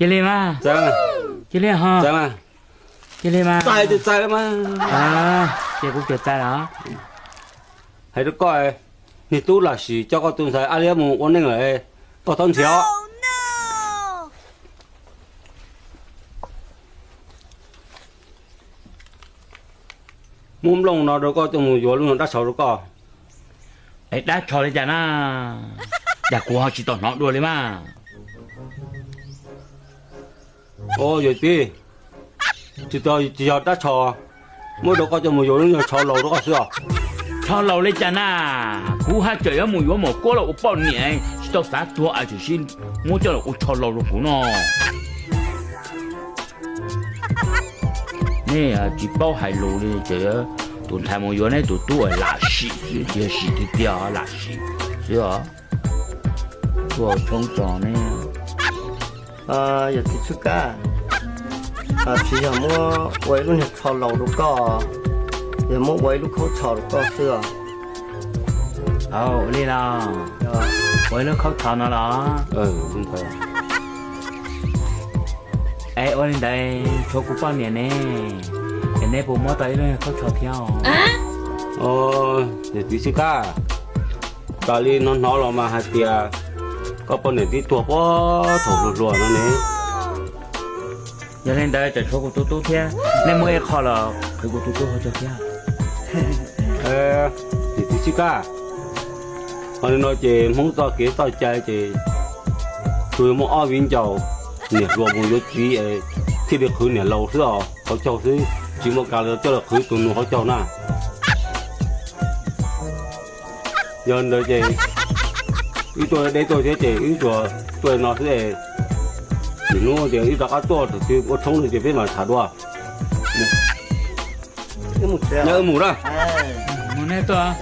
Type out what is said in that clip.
Cia li mas. Cia li ho. Cia li mas. Txais tus txais mas. Ces kuv tsuas txais los. Hais rau koj, niag tub lam sim coj koj tus ntxhais Ab Liab mus ua neej lawm, koj txhob nrhiav os. Muab nplooj no rau koj coj mus yuav lub niag dab tsho rau koj. Es dab tsho li cas na? Cas kuv ho tsis tau hnov dua li mas. Yawm txiv, tsis tau, tsis yog dab tsho, muab rau koj coj mus yuav lub niag tsho laus rau koj xwb os. Tsho laus li cas na? Kuv haj tseem yuav mus yuav Maum Kuab los ua poj niam, tsis tau xav tuag es tseem muab coj los ua tsho laus rau kuv no. Nej tsis paub hais lus li ces tus ntxhais mus yuav neb tus tub lam sim xwb, tsis yog sim tiag tiag, lam sim xwb os. Tuaj tshoob tso ne. Yawm txiv Tswj Kab, tsis yog muab ua ib lub niag tsho laus rau koj, yog muab ua ib lub khaub tsho rau koj xwb os. Ua li los? Ua ib lub khaub tsho no los? Es ua li ntawd tshuav kuv poj niam ne, es neb puas muab tau ib lub niag khaub tsho thiab? Yawm txiv Tswj Kab, raws li hnov hnov los mas hais tias koj poj niam twb tuag puag thaum hluas hluas no ne. Yog li ntawd tseem tshuav kuv tus tub thiab, nej muab ib qho los qhwv kuv tus tub hauv caug thiab. Yawm txiv Tswj Kab, qhov no ces Hmoob txoj kev txoj cai ces tsuas muaj ob viv ncaus, niam hluas mus yuav txiv es thiaj li qhwv niam laus xwb os, hauv caug xwb, tsis muaj kas li coj los qhwv tus nus hauv caug na. Yog ntawd ces wb tuaj deb tuaj thiab ces wb tsuas tuaj no xwb. Lwm hnub ces wb rov qab tuaj tus twg ua tshoob no ces peb mam tham dua. Nyob wb mus na. Mus nej tuaj.